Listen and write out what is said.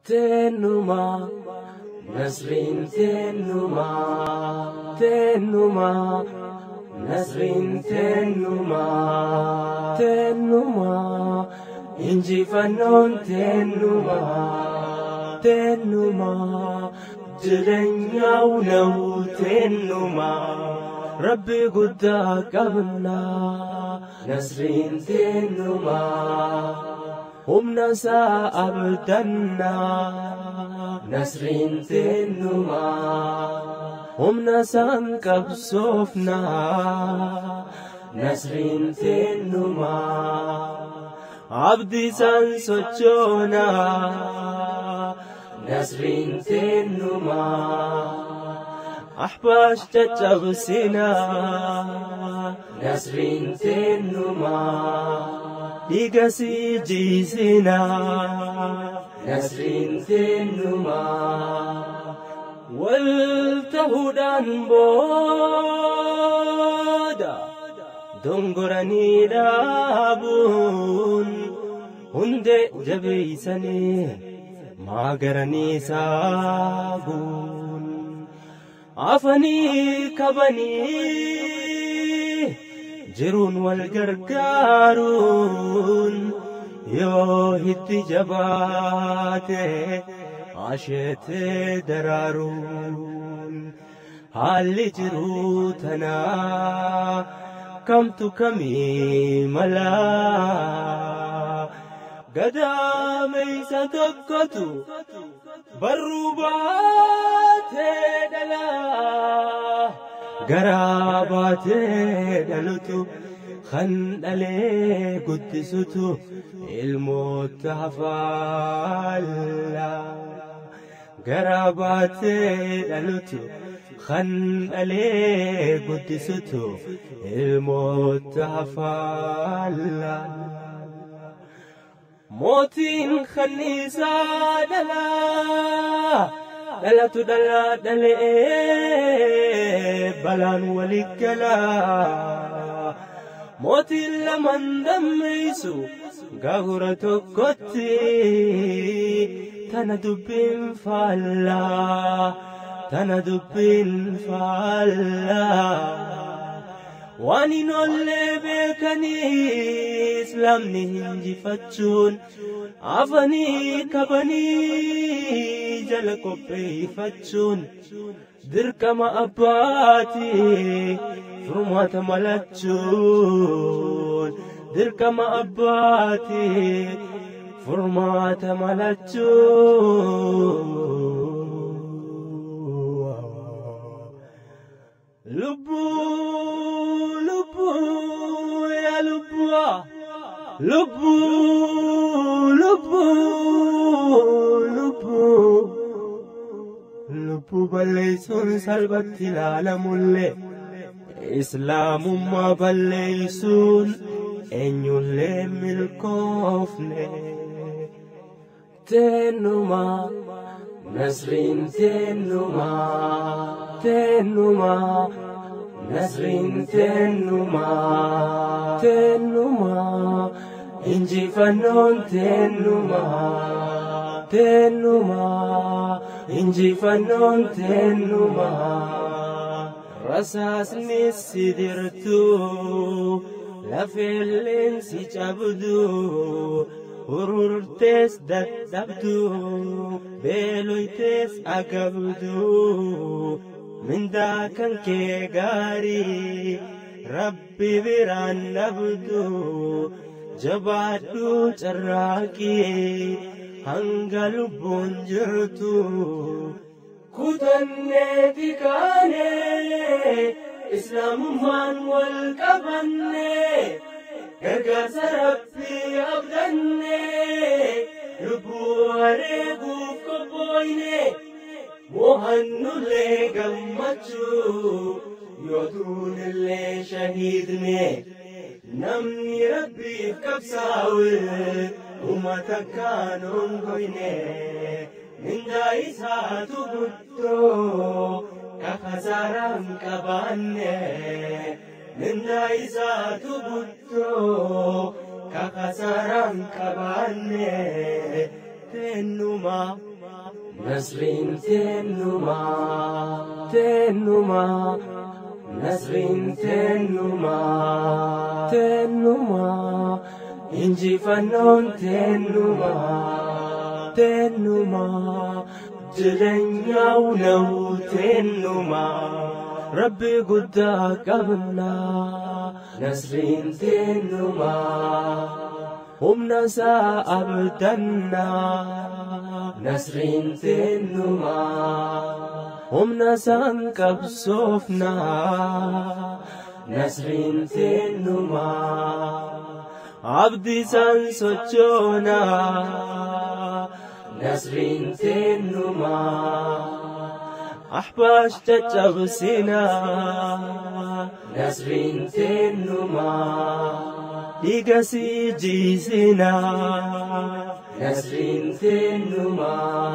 Teenuma nasriin teenuma, teenuma nasriin teenuma, teenuma injifannoon teenuma, teenuma jireenyaa na'u teenuma rabbi guddaa qabna nasriin teenuma. Humna isaa abdannaa nasriin teenumaa humna isaan qabsoofnaa nasriin teenumaa abdii isaan sochoonaa nasriin teenumaa ahbaash caccabsinaa nasriin teenumaa dhiiga sii jiisinaa nasriin teenumaa wal ta'uudhaan booda dongoranii dhaabuun hundee jabeeysanii maagaranii saabuun afanii kabanii jiruun wal gargaaruun yoo itti jabaate asheetee daraaruun haalli jiruu tanaa kamtu kamii malaa gadaameysa tokkotu barruu baatee dhalaa garaa baatee dhalutu kan dhalee guddisutu ilmoota hafaalla garaa baatee dhalutu kan dhalee guddisutu ilmoota hafaalla. Mootiin kanniisaa dhalaa dhalatu dhalaa dhalee balaan walit galaa. Mootiin laman dammeessu gaagura tokkotti tana dubbiin faallaa tana dubbiin faallaa. Waan hin oollee beekanii islaamni hinjifachuun afanii kabanii jala qopheeffachuun dirqama abbaatii furmaata malachuun dirqama abbaatii furmaata malachuun. Lubbuu lubbuu yaa lubbuu lubbuu lubbuu lubbuu lubbuu balleessuun salphatti ilaalamullee islaamummaa balleessuun eenyullee milkoofne. Teenumaa nasriin teenumaa teenumaa nasriin teenumaa teenumaa injifannoon teenumaa teenumaa injifannoon teenumaa rasaasni si dirtu lafeelleen si cabdu ururtees dadhabdu beeloytees agabdu mindaa kan kee gaarii rabbi biraan dhabdu jabaadhu carraaqii hanga lubbuun jirtu kutanneeti kaanee islaamummaan wal qabanne gargaarsa rabbii abdanne lubbuu wareeguuf qophooyne mo'annullee gammachuu yoo duunillee shahiidne namni rabbiif qabsaa'u uummata kaan hongoyne mindaa isaatu guddoo ka kasaaraan qabaanne mindaa isaatu guddoo ka kasaaraan qabaanne. Teennumaa nasriin teennumaa teennumaa nasriin teennumaa teennumaa injifannoon teennumaa teennumaa jireenyaw na'u teennumaa rabbi guddaa qabnaa nasriin teennumaa humna isaa abdannaa nasriin teennumaa humna isaan qabsoofnaa nasriin teennumaa abdii isaan sochoonaa nasriin teennumaa ahbaash caccabsinaa nasriin teennumaa dhiiga sii jiisinaa nasriin teennumaa.